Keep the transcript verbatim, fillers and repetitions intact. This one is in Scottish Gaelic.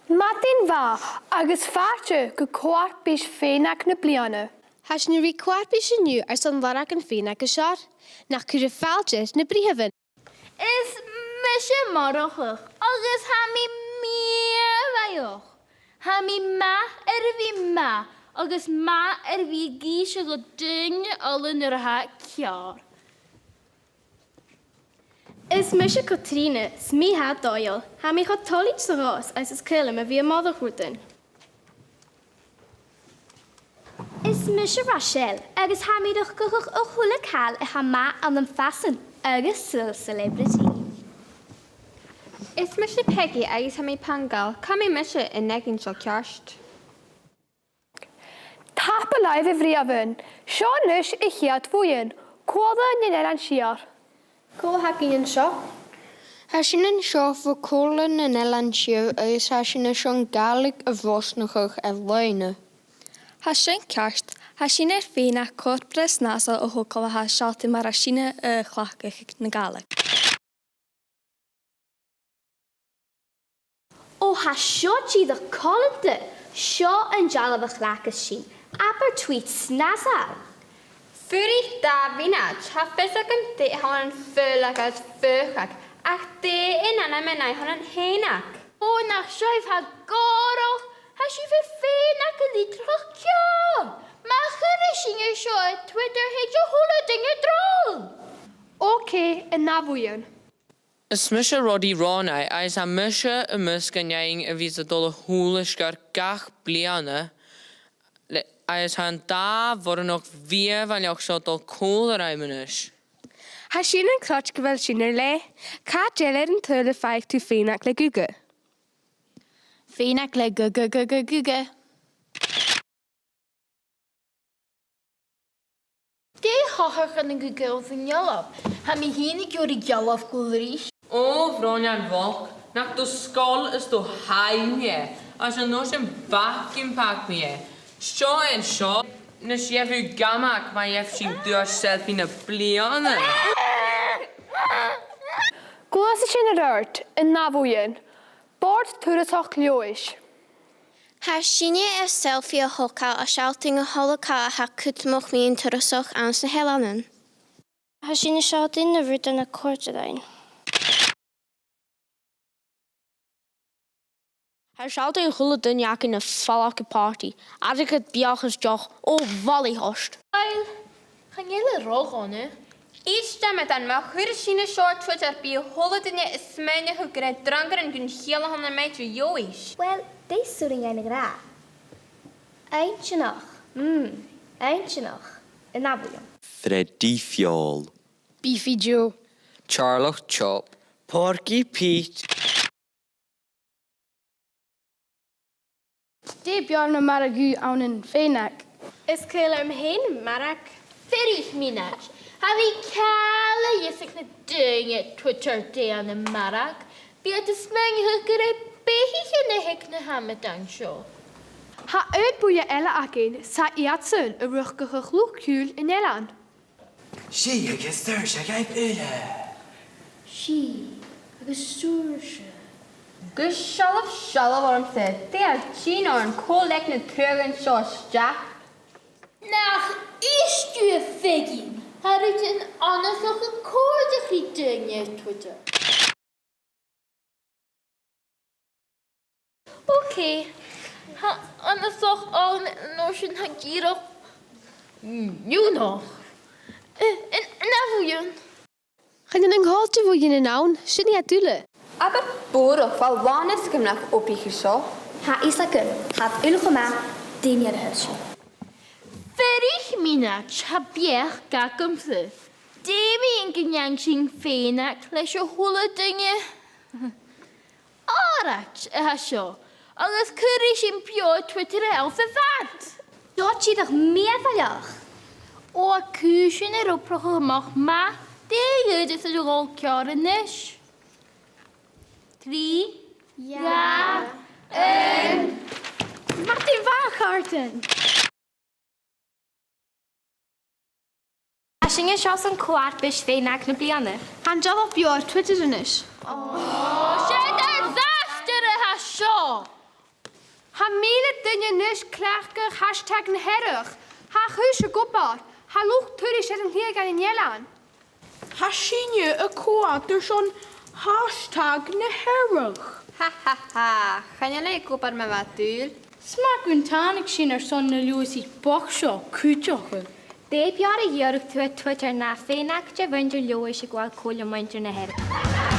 Madainn mhath agus fàilte gu Co-fharpais Fèineag na Bliadhna. Tha sinn a' ruith co-fharpais an-diugh airson lorg am fèineag as fheàrr. Nach cuir am fàilte air na britheamhan. Is mise Murchadh agus tha mi mìorbhaileach. Tha mi math air a bhith math agus math air a bhith ag innse do dhaoine uile nuair a tha e ceàrr. Is mise Catrìona, 's mi a tha dòigheil. Tha mi cho toilichte 's a ghabhas agus is caomh leam a bhith a' moladh rudan. Is mise Rachel, agus tha mi a' riochdachadh a h-uile càil a tha math ann am fasan agus saoil celebrity. Is mise Peggy agus tha mi pangail, cò am bi mise an-diugh an seo ceart? Tapadh leibh, a bhritheamhan. Seo a-nis a' chiad bhuidheann, Comhairle nan Eilean Siar. Cò th' againn an seo? Tha sinn an seo bho Chomhairle nan Eilean Siar agus tha sinn airson Gàidhlig a bhrosnachadh air loidhne. Tha sin ceart, tha sinn air fèineag corporra snasail a thogail a tha a' sealltainn mar a tha sinne a' cleachdadh na Gàidhlig. Ò, tha seo dìreach coileanta! Seo an dealbh a chleachdas sinn. Abair tweet snasail! Fuirich dà mhionaid, tha fios agam dè th' ann am faoileag agus faochag, ach dè an t-ainm a th' ann am fèineag? Ò, nach seo i a tha gòrach! Tha sibh air fèineag a litreachadh ceòl! Ma chuireas sinne seo air Twitter, thèid a h-uile duine drol! Ok, an ath bhuidheann. Is mise Ruairidh Rònaigh, agus tha mise am measg an fheadhainn a bhios a' dol a Thùrsas gach bliadhna, le, agus tha an dà bhoireannach mhìorbhaileach seo a' dol còmhla rinn a-nis. Tha sinn an croit gu bheil sinn air leth. Càit eile air an t-saoghal a faighidh tu fèineag le guga? Fèineag le guga, guga, guga. Dè a th' agad ri guga anns an dealbh? Tha mi fhìn ag iarraidh dealbh gu lèir. Ò, a bhròinean bhochd, nach do sgoil is do thaigh mi e, agus an uair sin vacuum pack mi e. Seo e an seo. Nis gheibh thu gamag ma gheibh sinn duais selfie na bliadhna. Gluaisidh sinn air adhart, an ath bhuidheann. Bòrd turasachd Leòdhais. Tha sinne air selfie a thogail a' sealltainn a h-uile càil a tha cudromach mun turasachd anns na h-eileanan. Tha sinne a' sealltainn na rudan a chòrdas rinn. Tha e a' sealltainn a h-uile duine againn a' falbh gu pàrtaidh. Airgead, beathach is deoch, ò, bhalaich ort. Uill, chan eil e ro dhona. Is dè ma-thà, ma chuireas sinn seo air Twitter, bidh a h-uile duine a' smaoineachadh gur e drangaran gun chiall a th' ann am meadhan Leòdhais. Uill, dè 's urrainn dhuinn a ràdh? Inntinneach. Mm, inntinneach. An ath bhuidheann. Freddie Feòil. Beefy Joe. Teàrlach Chop. Porky Pete. Dè b' fheàrr na marbh dhubh ann am fèineag? Is caomh leam fhìn marbh. Fuirich mionaid. Tha mi a' call a dh'fhios aig na daoine air Twitter dè th' ann am marbh. Bidh iad a' smaoineachadh gur e beathaichean a th' aig na h-amadan seo. Tha aon bhuidheann eile againn, 's tha iadsan a' riochdachadh luchd-ciùil an eilein. Sìth agus saorsa dhuibh uile. Sìth agus saorsa. Gu sealbh, sealbh ormsa, dè tha tighinn oirnn, cò leig na truaghan seo a-steach? Nach èist thu, a Pheigi, tha rudan annasach a' còrdadh ri daoine air Twitter. Ok. Tha annasach ann an uair sin, tha e dìreach neònach. Eh, an, an ath bhuidheann. Chan eil an còrr de bhuidheannan ann, sin iad uile. Abair bòrach, bha làn fhios agam nach obraich thu seo. Tha fhios agam, tha thu uile cho math, dè mu dheidhinn sin. Fuirich mionaid, tha beachd agamsa. Dè mu dheidhinn gun dèan sinn fèineag leis a h-uile duine? Àraid a tha seo, agus cuiridh sinn beò air Twitter a-nis fad. Seo dìreach mìorbhaileach. Ò, a' chùis sin air obrachadh a-mach math, dè dh'fhaodas a dhol ceàrr a-nis? Trì, dhà, aon. Madainn mhath, a chàirdean. Tha sinn an seo airson co-fharpais fèineag na bliadhna. Tha an dealbh beò air Twitter a-nis. Ò, 's e disaster a tha seo! Tha mìle duine a-nis a' cleachdadh hashtag na Hearadh. Tha a' chùis ag obair. Tha luchd-turais air an t-slighe dhan eilean. Tha sinne a' coimhead airson hashtag na Hearadh. Ha ha ha. Chan eil e ag obair mar a bha dùil. 'S math gun tàinig sinn airson na Leòdhasaich bochd seo cuideachd. Dè b' fheàrr a dhèanamh tu air Twitter na faighneachd de mhuinntir Leòdhais a' gabhail còmhla muinntir na Hearadh.